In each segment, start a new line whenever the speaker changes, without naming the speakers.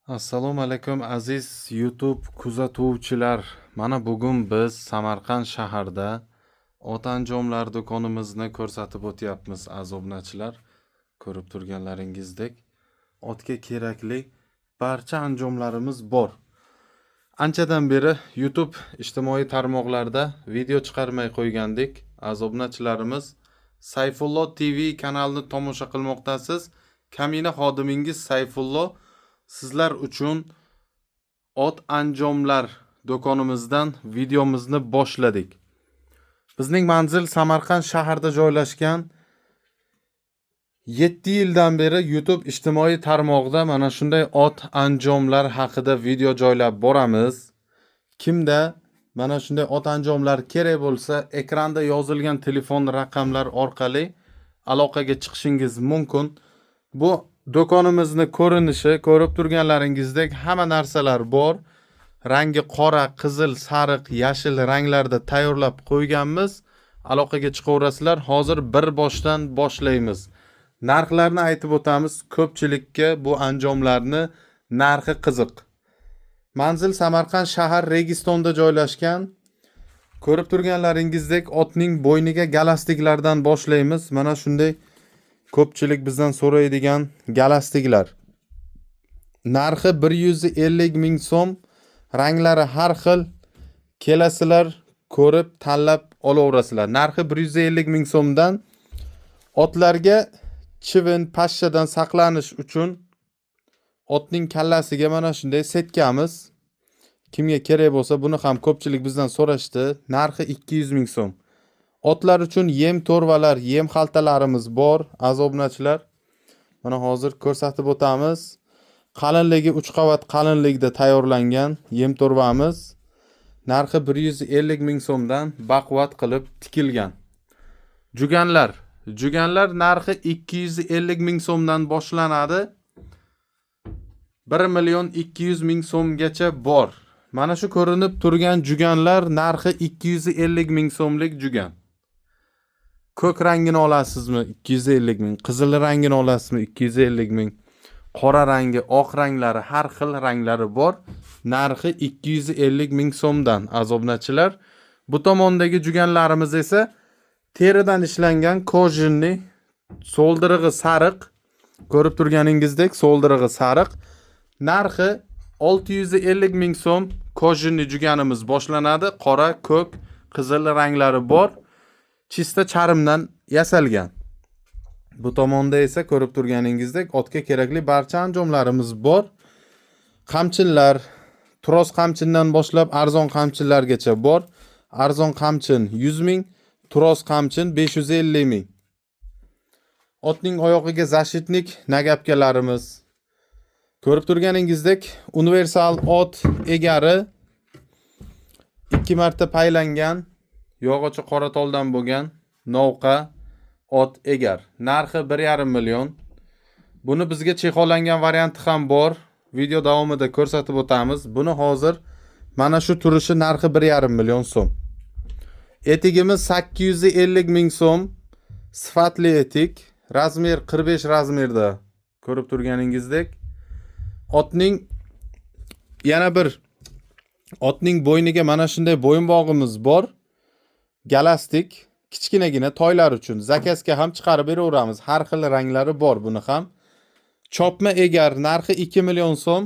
Assalomu alaykum, aziz YouTube kuzatuvchilar. Mana bugun biz Samarqand shahrida ot anjomlar do'konimizni ko'rsatib o'tyapmiz, aziz obunachilar. Ko'rib turganlaringizdek, otga kerakli barcha anjomlarimiz bor. Anchadan beri YouTube ijtimoiy tarmoqlarda video chiqarmay qo'ygandik. Aziz obunachilarimiz, Sayfullo TV kanalini tomosha qilmoqdasiz. Kamina xodimingiz Sayfullo sizlar uchun ot anjomlar do'konimizdan videomizni boshladik. Bizning manzil Samarqand shahrida joylashgan. 7 yildan beri YouTube ijtimoiy tarmog'ida mana shunday ot anjomlar haqida video joylab boramiz. Kimda mana shunday ot anjomlar kerak bo'lsa, ekranda yozilgan telefon raqamlar orqali aloqaga chiqishingiz mumkin. Bu do'konimizni ko'rinishi, ko'rib turganlaringizdek, hamma narsalar bor. Rangi qora, qizil, sariq, yashil ranglarda tayyorlab qo'yganmiz. Aloqaga chiqaverasizlar. Hozir bir boshdan boshlaymiz. Narxlarni aytib o'tamiz. Ko'pchilikka bu anjomlarni narxi qiziq. Manzil Samarqand shahar Registonda joylashgan. Ko'rib turganlaringizdek, otning bo'yniga galastiklardan boshlaymiz. Mana shunday ko'pchilik bizdan so'raydigan galastiklar. Narxi 150 ming so'm. Ranglari har xil. Kelasizlar, ko'rib tanlab olaverasizlar. Narxi 150 ming so'mdan. Otlarga chivin, pashshadan saqlanish uchun otning kallasiga mana shunday setkamiz. Kimga kerak bo'lsa, buni ham ko'pchilik bizdan so'rashdi. Narxi 200 ming so'm. Otlar uchun yem to'rvalar, yem xaltalarimiz bor, aziz obunachilar. Mana hozir ko'rsatib o'tamiz. Qalinligi 3 qavat qalinlikda tayyorlangan yem to'rvamiz. Narxi 150 ming so'mdan, baquvvat qilib tikilgan. Juganlar. Juganlar narxi 250 ming so'mdan boshlanadi. 1 million 200 ming so'mgacha bor. Mana shu ko'rinib turgan juganlar narxi 250 ming so'mlik jugan. Ko'k rangini olasizmi 250 ming, qizil rangini olasizmi 250 ming. Qora rangi, oq ranglari, har xil ranglari bor. Narxi 250 ming so'mdan, aziz obunachilar. Bu tomondagi juganlarimiz esa teridan ishlangan, кожаный, so'ldirig'i sariq. Ko'rib turganingizdek, so'ldirig'i sariq. Narxi 650 ming so'm кожаный juganimiz boshlanadi. Qora, ko'k, qizil ranglari bor. Чисто charmdan yasalgan. Bu tomonda esa ko'rib turganingizdek, otga kerakli barcha anjomlarimiz bor. Qamchinlar, tros qamchindan boshlab arzon qamchinlargacha bor. Arzon qamchin 100 ming, tros qamchin 550 ming. Otning oyog'iga защитник нагапка larimiz. Ko'rib turganingizdek, universal ot egari, ikki marta paylangan, yog'ochi qoratoldan bo'lgan novqa ot egar. Narxi 1,5 million. Buni bizga чехол langan varianti ham bor. Video davomida ko'rsatib o'tamiz. Buni hozir mana shu turishi, narxi 1,5 million so'm. Etigimiz 850 ming so'm. Sifatli etik. Размер 45 размер da, ko'rib turganingizdek. Otning yana bir otning bo'yniga mana shunday bo'yinbog'imiz bor. Galastik, kichkinagina toylar uchun заказ ga ham chiqarib beraveramiz. Har xil ranglari bor buni ham. Chopma egar, narxi 2 million so'm.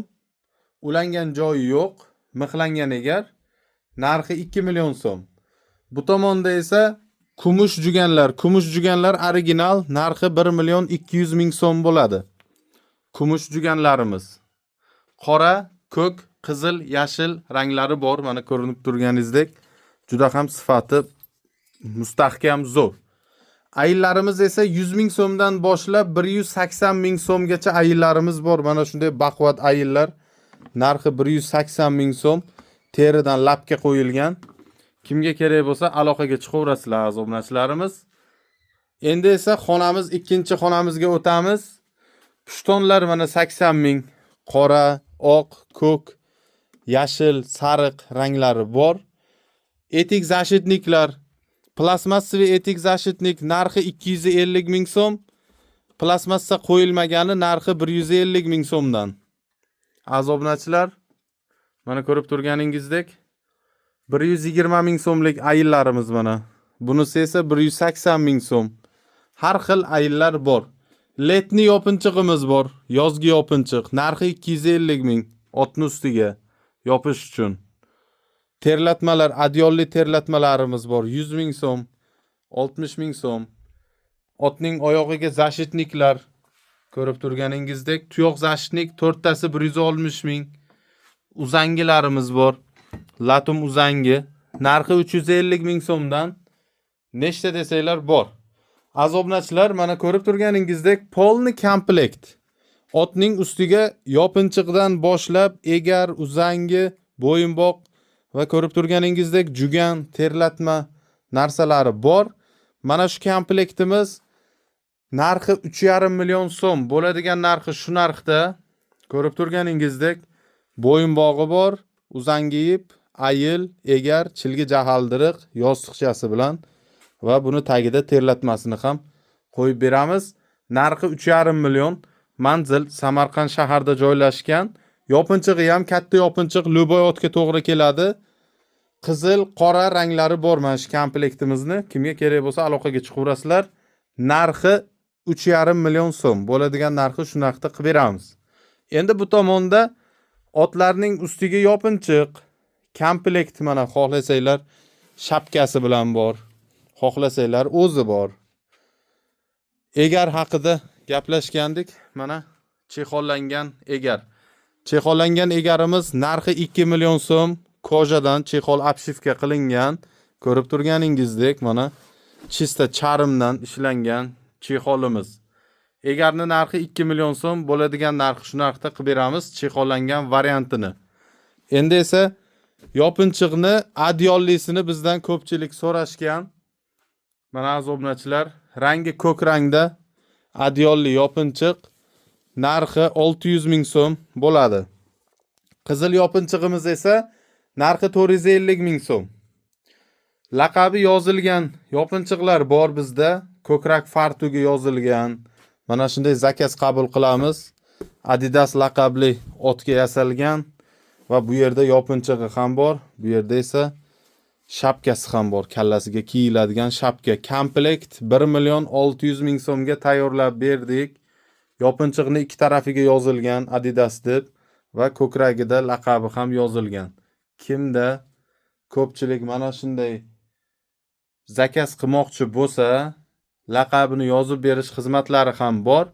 Ulangan joyi yo'q, mixlangan egar. Narxi 2 million so'm. Bu tomonda esa kumush juganlar, kumush juganlar original, narxi 1 million 200 ming so'm bo'ladi. Kumush juganlarimiz. Qora, ko'k, qizil, yashil ranglari bor. Mana ko'rinib turganingizdek, juda ham sifati mustahkam, zo'r. Ayillarimiz esa 100 ming so'mdan boshlab 180 ming so'mgacha ayillarimiz bor. Mana shunday baquvvat ayillar. Narxi 180 ming so'm. Teridan лапка qo'yilgan. Kimga kerak bo'lsa, aloqaga chiqaverasizlar, aziz obunachilarimiz. Endi esa xonamiz, ikkinchi xonamizga o'tamiz. Pushtonlar mana 80 ming. Qora, oq, ko'k, yashil, sariq ranglari bor. Etik защитник lar, пластмассовый etik защитник narxi 250 ming so'm. Plastmassa qo'yilmagani narxi 150 ming so'mdan. Aziz obunachilar, mana ko'rib turganingizdek 120 ming so'mlik ayillarimiz mana. Bunisi esa 180 ming so'm. Har xil ayillar bor. Летний yopinchig'imiz bor. Yozgi yopinchiq. Narxi 250 ming otni ustiga yopish uchun. Terlatmalar, adyolli terlatmalarimiz bor. 100 ming so'm, 60 ming so'm. Otning oyog'iga защитник lar ko'rib turganingizdek, tuyoq защитник to'rttasi 160 ming. Uzangilarimiz bor. Латунь uzangi narxi 350 ming so'mdan nechta desanglar bor. Aziz obunachilar, mana ko'rib turganingizdek полный komplekt. Otning ustiga yopinchiqdan boshlab egar, uzangi, bo'yinbog' va ko'rib turganingizdek jugan, terlatma narsalari bor. Mana shu komplektimiz narxi 3,5 million so'm bo'ladigan, narxi shu narxda. Ko'rib turganingizdek bo'yinbog'i bor, uzangi ip, ayil, egar, chilgi jahaldiriq yostiqchasi bilan va buni tagida terlatmasini ham qo'yib beramiz. Narxi 3,5 million. Manzil Samarqand shaharida joylashgan. Yopinchig'i ham katta yopinchiq, любой otga to'g'ri keladi. Qizil, qora ranglari bor mana shu komplektimizni. Kimga kerak bo'lsa, aloqaga chiqaverasizlar. Narxi 3,5 million so'm bo'ladigan, narxi shu narxda qilib beramiz. Endi bu tomonda otlarning ustiga yopinchiq komplekt, mana xohlasanglar shapkasi bilan bor. Xohlasanglar o'zi bor. Egar haqida gaplashgandik. Mana chexollangan egar. Chexollangan egarimiz narxi 2 million so'm. Кожа dan чехол обшивка qilingan. Ko'rib turganingizdek mana чисто charmdan ishlangan чехол imiz. Egarni narxi 2 million so'm bo'ladigan, narxi shu narxda qilib beramiz chexollangan variantini. Endi esa yopinchiqni adyollisini bizdan ko'pchilik so'rashgan. Mana, aziz obunachilar, rangi ko'k rangda adyolli yopinchiq narxi 600 ming so'm bo'ladi. Qizil yopinchig'imiz esa narxi 450 ming so'm. Laqabi yozilgan yopinchiqlar bor bizda. Ko'krak fartugi yozilgan. Mana shunday заказ qabul qilamiz. Adidas laqabli otga yasalgan va bu yerda yopinchig'i ham bor. Bu yerda esa shapkasi ham bor. Kallasiga kiyiladigan shapka. Komplekt 1 million 600 ming so'mga tayyorlab berdik. Yopinchiqni ikki tarafiga yozilgan Adidas deb va ko'kragida laqabi ham yozilgan. Kimda ko'pchilik mana shunday заказ qilmoqchi bo'lsa, laqabini yozib berish xizmatlari ham bor.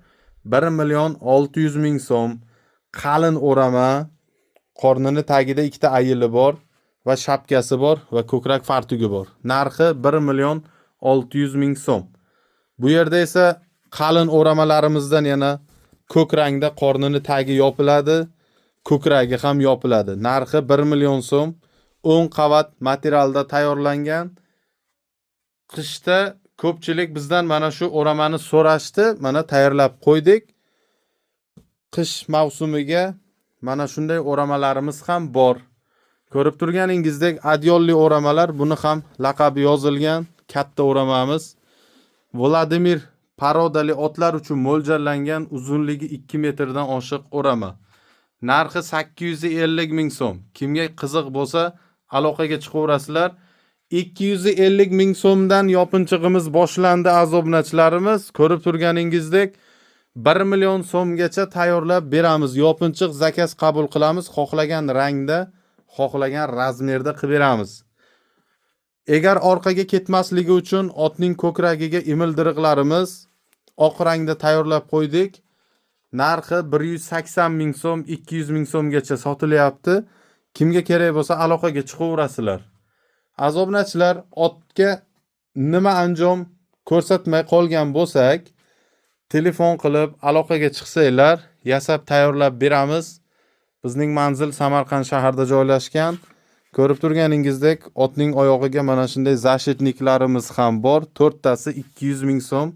1 million 600 ming so'm. Qalin o'rama, qornini tagida ikkita ayili bor va shapkasi bor va ko'krak fartugi bor. Narxi 1 million 600 ming so'm. Bu yerda esa qalin o'ramalarimizdan yana ko'k rangda, qornini tagi yopiladi, ko'kragi ham yopiladi. Narxi 1 million so'm. 10 qavat materialda tayyorlangan. Qishda ko'pchilik bizdan mana shu o'ramani so'rashdi, mana tayyorlab qo'ydik. Qish mavsumiga mana shunday o'ramalarimiz ham bor. Ko'rib turganingizdek adyolli o'ramalar, buni ham laqabi yozilgan katta o'ramamiz. Vladimir порода li otlar uchun mo'ljallangan, uzunligi 2 metrdan oshiq o'rama. Narxi 850 ming so'm. Kimga qiziq bo'lsa, aloqaga chiqaverasizlar. 250 ming so'mdan yopinchig'imiz boshlandi, aziz obunachilarimiz. Ko'rib turganingizdek 1 million so'mgacha tayyorlab beramiz. Yopinchiq заказ qabul qilamiz. Xohlagan rangda, xohlagan размер da qilib beramiz. Egar orqaga ketmasligi uchun otning ko'kragiga imildiriqlarimiz oq rangda tayyorlab qo'ydik. Narxi 180 ming so'm, 200 ming so'mgacha sotilyapti. Kimga kerak bo'lsa, aloqaga chiqaverasizlar. Aziz obunachilar, otga nima anjom ko'rsatmay qolgan bo'lsak, telefon qilib aloqaga chiqsanglar, yasab tayyorlab beramiz. Bizning manzil Samarqand shahrida joylashgan. Ko'rib turganingizdek, otning oyog'iga mana shunday защитник larimiz ham bor. To'rttasi 200 ming so'm,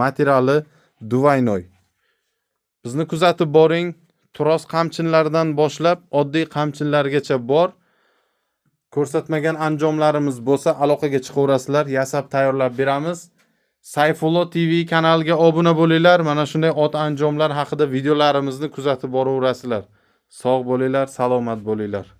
materiali двойной. Bizni kuzatib boring. Tros qamchinlardan boshlab oddiy qamchinlargacha bor. Ko'rsatmagan anjomlarimiz bo'lsa, aloqaga chiqaverasizlar, yasab tayyorlab beramiz. Sayfullo TV kanaliga obuna bo'linglar. Mana shunday ot anjomlar haqida videolarimizni kuzatib boraverasizlar. Sog' bo'linglar, salomat bo'linglar.